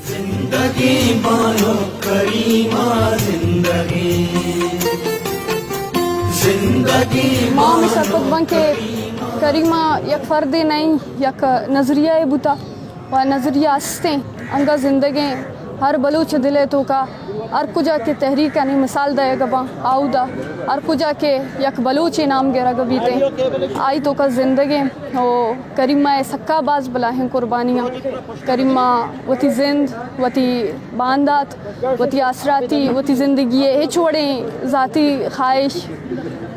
زندگی بانک کریمہ، زندگی، زندگی ما ہمے سرپد باں کہ کریمہ یک فردے نہ ایں، یک نظریہ ئے بوتا و نظریہ استیں، انگا زندگیں۔ ہر بلوچ دل ءِ توکا ہر کجا کہ تحریکانی مثال دئیگ باں، آودا ہر کجا کہ یک بلوچے نام گرگ بیتیں، آئی توکا زندگیں۔ و کریمہ ءِ سکا باز بلاہیں قربانیاں۔ کریمہ وتی زند، وتی باندات، وتی آسراتی، وتی زندگی ءِ ہچ وڑیں ذاتی خواہش،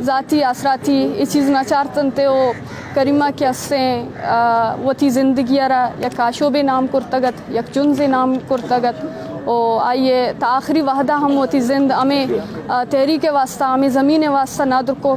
ذاتی آسراتی اے چیز نہ چارتنت و کریمہ کہ استیں، آ، وتی زندگی ءَ را یک آشوبے نام کرتگ ات، یک جنزے نام کرتگ ات و آئی ءَ تا آخری وہدا ہم وتی زند ہمے، آ، تحریک ءِ واسطہ، ہمے زمین ءِ واسطہ ندر کو۔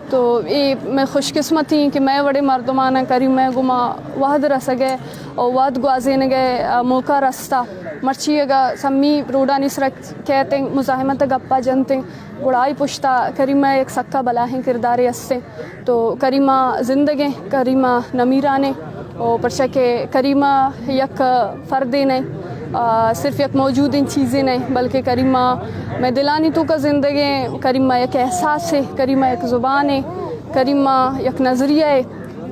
تو اے مئے خوش قسمتی ایں کہ مئے وڑیں مردماناں کریمہ ءِ گوما وہد رسگ ءِ و وہد گوازینگ ءِ، آ، موقع رستا۔ مرچی اگاں سمی روڈانی سرا کیتیں، مزاحمت ءِ گپا جنتیں، گڑا آئی پشتا کریمہ ءِ یک سکا بلاہیں کردارے استیں۔ تو کریمہ زندگیں، کریمہ نمیرانیں، و پرچا کہ کریمہ یک فردے نہ ایں، آ، صرف یک موجودیں چیزے نہ ایں، بلکہ کریمہ مئے دلانی توکا زندگیں۔ کریمہ یک احساسے، کریمہ یک زبانے، کریمہ یک نظریہ ئے۔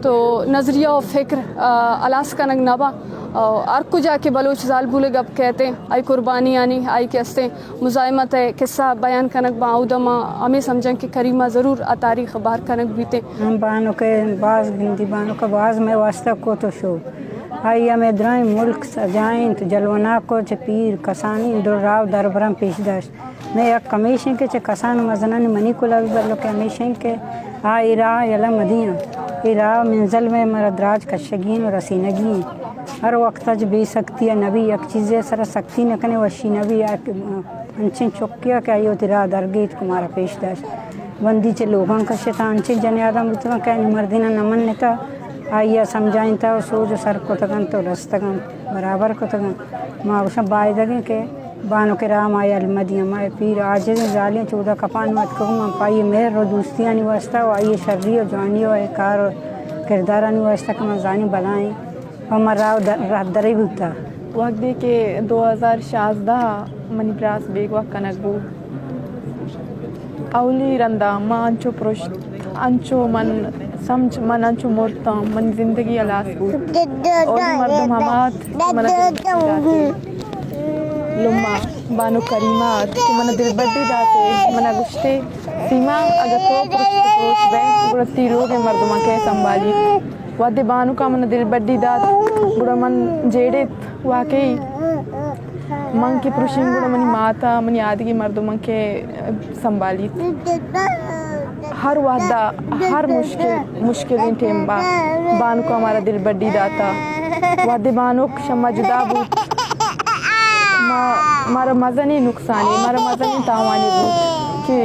تو نظریہ و فکر، آ، ہلاس کنگ نہ باں۔ آ، ہر کجا کہ بلوچ زالبولے گپ کیتیں، آئی قربانیانی، آئی کہ استیں مزاحمت ءِ قصہ بیان کنگ باں، اودا ما ہمے سمجھاں کہ کریمہ ضرور آ تاریخ بہر کنگ بیتیں۔ ہم بانک ءَ باز گندی، بانک ءَ باز مئے واسطہ کت و شو۔ آئی ءَ مئے درائیں ملک سجائینت، جلوناک و چہ پیر کسانی در راہ و دربراں پیش داشت۔ مئے حق ہمیش انت کہ چہ کسان و مزنانی منی کلوہ بلکہ ہمیش انت کہ آ اے راہ یلہ مدیاں۔ اے راہ منزل مئے مارا دراج کشگی انت و رسینگی انت۔ ہر وقت اچ بے سختی ءَ نبی، یک چیزے سرا سختی نہ کنے وشی نبی۔ آ انچیں چکے ءَ کہ آئی وتی راہ درگیت کہ مارا پیش داشت۔ بندی چہ لوگاں کشتہ، انچیں جنیاداں بوتگاں کہ آنی مردیناں نہ منتہ، آئی ءَ سمجھائینتہ و سوج و سر کتگ انت و رستگ انت، برابر کتگ انت۔ ما گوشاں بایدگیں کہ بانک ءِ راہ ما یل مدیاں، ما اے پیر عاجزیں زالیں چودا کپان اتکگوں، من پہ آئی ءِ مہر و دوستیانی واسطہ و آئی ءِ شری و جوانی و اے کار و کردارانی واسطہ کہ من زانیں بلائیں پہ من راہ و در-، راہ درے بوتہ۔ وہدے کہ دو ہزار شازدہ ءَ منی براس بیگواہ کنگ بوت، اولی رندا من انچو پرشت، انچو من سمجھ، من انچو مرتاں، منی زندگی ہلاس بوت۔ اولی مردم ہما ات کہ منا دلبڈی داتے، لمہ بانک کریمہ ات کہ منا دلبڈی داتے، منا گوشتے، سیما، اگہ تو پرشت پروش بئے، گڑا تئی لوگ ءِ مردماں کئے سنبھالیت؟ وہدے بانک ءَ من ءَ دلبڈی دات، گڑا من جیڑت، واقعی من کہ پروشیں، گڑا منی مات ءَ، منی آدگہ مردماں کئے سنبھالیت؟ ہر وہد ءَ، ہر مشکل، مشکلیں ٹیم ءَ بانک ءَ مارا دلبڈی داتا۔ وہدے بانک شما جدا بوت، ما، مارا مزنیں نقصانے، مارا مزنیں تاوانے بوت کہ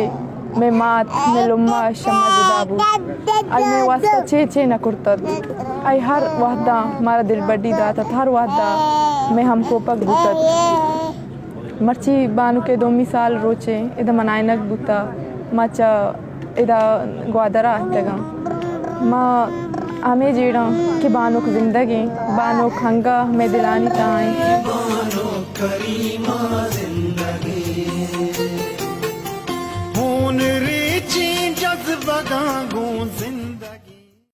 مئے مات، مئے لمہ شما جدا بوت۔ آئی مئے واسطہ چے چے نہ کرتت۔ آئی ہر وہدا مارا دلبڈی داتت، ہر وہدا مئے ہمکوپگ بوتت۔ مرچی بانک ءِ دومی سال روچے ادا منائینگ بوتا۔ ما چہ ادا گوادر ءَ اتکگاں۔ ما ہمے جیڑاں کہ بانک زندگ ایں، بانک ہنگا مئے دلانی تہا ایں۔ ہون ریچیں جذبگاں گوں